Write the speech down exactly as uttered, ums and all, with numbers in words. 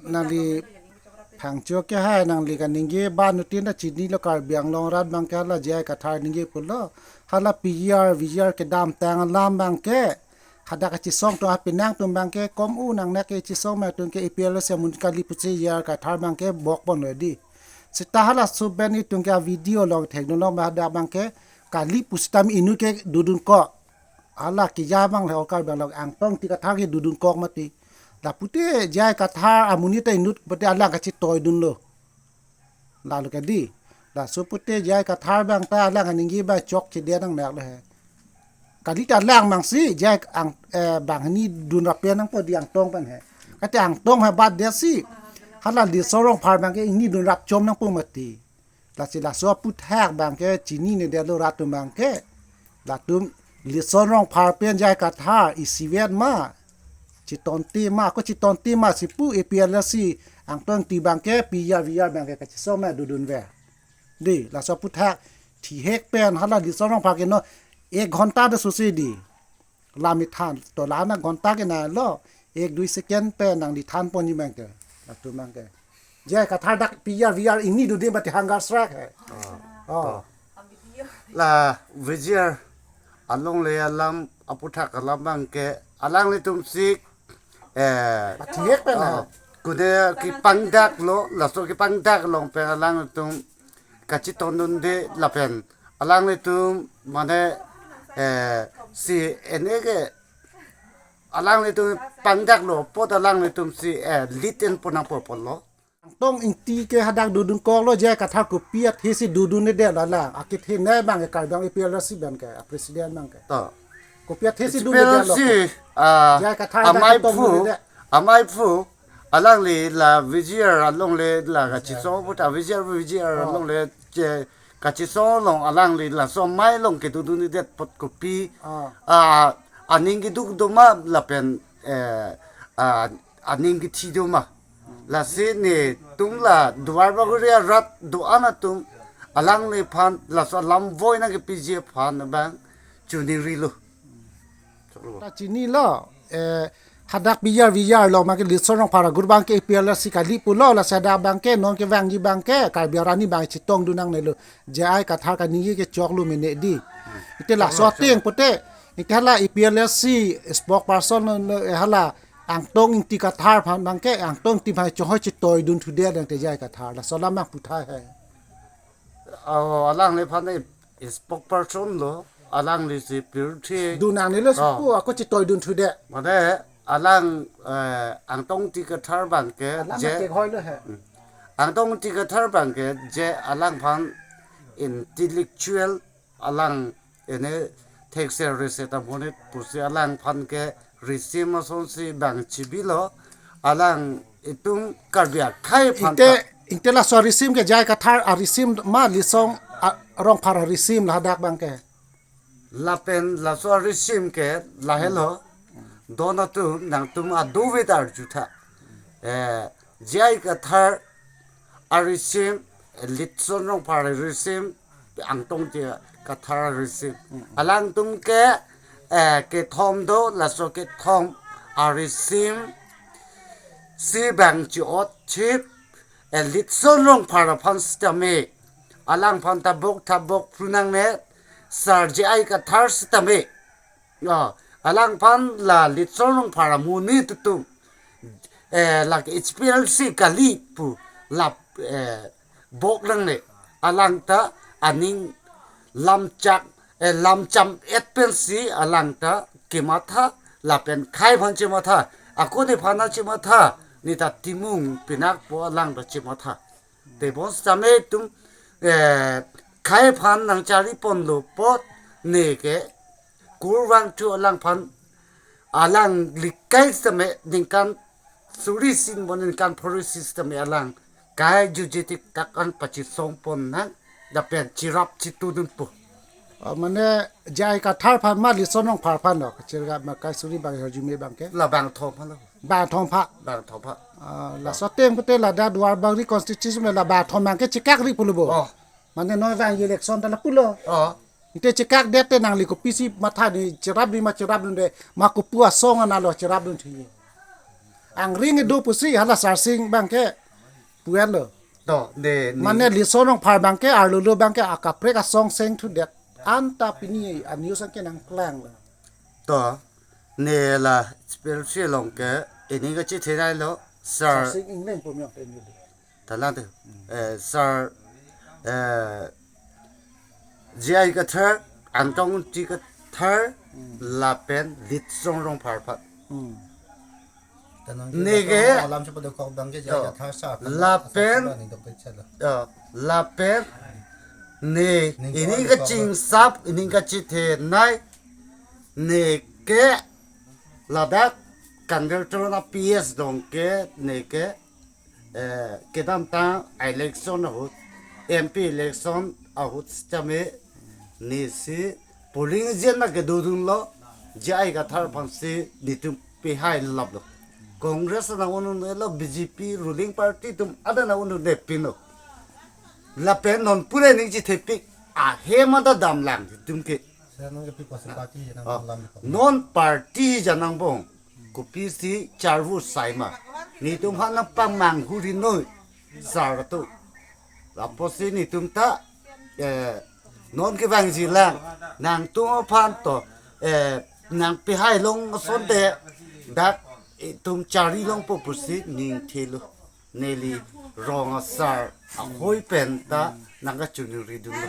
Nangli phangcho ke hai, nangli kaningje ba nutin ta chinilo, Karbi Anglong arat abangke hala J I Kathar ningje pulo. Hala P G R, V G R kedamtang alam abangke, hadak kachisong atum, penang atum abangke, kom u nang nak kachisong ma atum ke A P L S amun kali pusi J I Kathar abangke bok ponlo dei. Seta halaso pen itum ke video along thekdunlo ma hadak abangke kali pusitame inut ke dudunkok. Hala keja abang le okar abang lo, Angtong Ingti Kathar ke dudunkok mati. Lapu te J I Kathar amonit ta inut pute alang kachitoidunlo. Lalo ke dei. Laso pute J I Kathar abang ta alang kaningje abang chokche dia nang nak le he. Kali ta alang abang si J I Ang, eh, banghini dunrap pen nangpo dei, Angtong abang he. Kate Angtong he bat dia si. Hala Litsong Rongphar abangke ingni dunrap chom nangpo mati. Lasi laso aphuthak abangke chininedetlo rat atum abangke. Latum Litsong Rongphar pen J I Kathar isivet ma, chitonte ma, ko chitonte ma si pu, A P L S si Angtong Ingti abangke P G R V G R abangke kachisong ma dodunver. Dei, laso aphuthak thihek pen hala Litsong Rongphar ke non ek ghonta do susi dei. Lam ithan to, la na ghonta ke na lo, ek dui second pen nangli than ponji abangke, latum abangke. J I Kathar dak P G R V G R ingni dodun mati, hunger strike he. Oh. Oh. La V G R alongle alam aphuthak alam abangke alanglitum si, eh, Thihek pen na. Oh, kude kepangdaklo, laso kepangdak along pen alanglitum kachitondunde lapen alanglitum mane, eh, si ene ke alanglitum pangdaklo apot alanglitum si, eh, lit en ponang po pulo. Angtong Ingti ke hadak dudunkoklo, J I Kathar kopi athe si dodunnedet la la. Akethenei abang ke Karbi Anglong A P L S si abangke, a president abangke. To. Kopi athe si H P L C, dodunnedet lo. Ah, J I Kathar hadak amei phu, ketongdunnedet. Amei phu, alangli la V G R alongle la kachisong puta V G R, V G R Oh. alongle che kachisong along alangli laso amei along kedodunnedet apot kopi. Ah. Ah, aning keduk do ma lapen, eh, ah, aning kethi do ma. Lasi netum la Duarbagori arat do-an atum alangliphan laso alam voi nangkepiji aphan abang choningrilo. Ta chinilo, eh, hadak P G R V G R along abangke Litsong Rongphar agur abangke A P L S si kali pulo, lasi hadak abangke non kevangji abangke Karbi arni abang chetongdun nangnelo, J I Kathar kaningje ke choklo mene dei. Ite laso ateng pute, ite hala A P L S si spokesperson lo, lo, eh, hala Angtong Ingti Kathar aphan abangke, Angtong Ingti aphan chonghoi chitoidun thudet nang te J I Kathar, laso alam abang puthai he. Oh, alangliphan e spokesperson lo, alangli si pirthe. Dun nangnelo si Oh. pu, ako chitoidun thudet. Mane alang, eh, Angtong Ingti Kathar abangke Alam je, atek hoilo he. Angtong Ingti Kathar abangke je alangphan intellectual, alang ene thekser reser ta monit pusi alangphan ke risim asonsi abang chibilo, alang itum Karbi akhei aphan Inte, ta. Inte laso risim ke J I Kathar arisim ma Litsong a, Rongphar arisim la hadak abangke. Lapen laso arisim ke lahelo. Don atum nangtum adovit arjutha. Eh, J I Kathar arisim, Litsong Rongphar arisim, Angtong Ingti Kathar arisim. Alangtum ke, eh, kethom do, laso kethom arisim si abang chi-ot chip, eh, Litsong Rongphar aphan sitame, alangphan ta bok ta bok phru nangne, Sar J I Kathar sitame. Oh, alangphan la Litsong Rongphar amonit atum, eh, la H P L C kali pu la, eh, bok nangne, alang ta aning lamchak, eh, lamcham-et pensi alang ta kematha, lapen akhei aphan chematha, ako nephan ta chematha, ne ta Timung pinakpo alang ta chematha. Tebon sitame itum, eh, akhei aphan nangchari ponlo apot ne ke kurvangthu alangphan, alangli akhei sitame ningkan suri si inbom ningkan pharo isi sitame alang akhei jujetik tak an pachisong pon nang lapen chirap chitudunpo. Oh, mane J I Kathar aphan ma Litsong Rongphar aphan lo, kachirga ma akhei suri abang arjume abangke. La bangthom aphan lo. Bangthom aphan. Bangthom aphan. Ah, laso ateng pute ladak Duarbagori constituency me la bangthom abangke chekakri pulo bo. Oh. Mane non vang election ta lapulo. Oh. Inte chekakdet te nangli kopisi matha dei, cherapdun ma cherapdunde, ma kopi asong analo cherapdun thi. angring do pusi hala Sarsing abangke pu-etlo. To, ne, ne. Mane Litson Rongphar abangke arlo lo abangke akaprek asong seng thudet. Anta pini a-news anke nangklanglo. To, ne la spell si along ke, ining kachethe nailo, sir. Sarsing ingleng pumyong te ingleng. Talang tu. Eh, sir, eh, J I Kathar, Angtong Ingti Kathar, lapen Litson Rongphar aphan. Hmm. Neke alam siapa dokok abangke J I Kathar sir. Lapen, lapen, ining kachingsap, ining kachethenei, neke ladak conductor na P S dong ke, neke, eh, kedamtang election ahut, M P election ahut sitame, nesi polling agent na kedodunlo, J I Kathar aphansi netum pehai laplo. Congress na unu nelo, B J P ruling party atum ada na unu nepinlo. Lapen non pura ningje thepik ahem ada damlang netum ke. Sir, non ke pi kosi party je nang Oh, alam ko. Non party je nangbong. Kopisi charvu saima. Netum aphan nangpamanghu ri noi. Sir tu. Lapusi netum ta, eh, non kevangjilang, nangtum aphan to, eh, nangpehai long asonte, dak itum chari longpo pusi ning thelo, neli rong asar ahoi pen ta nangkachunuri dunlo.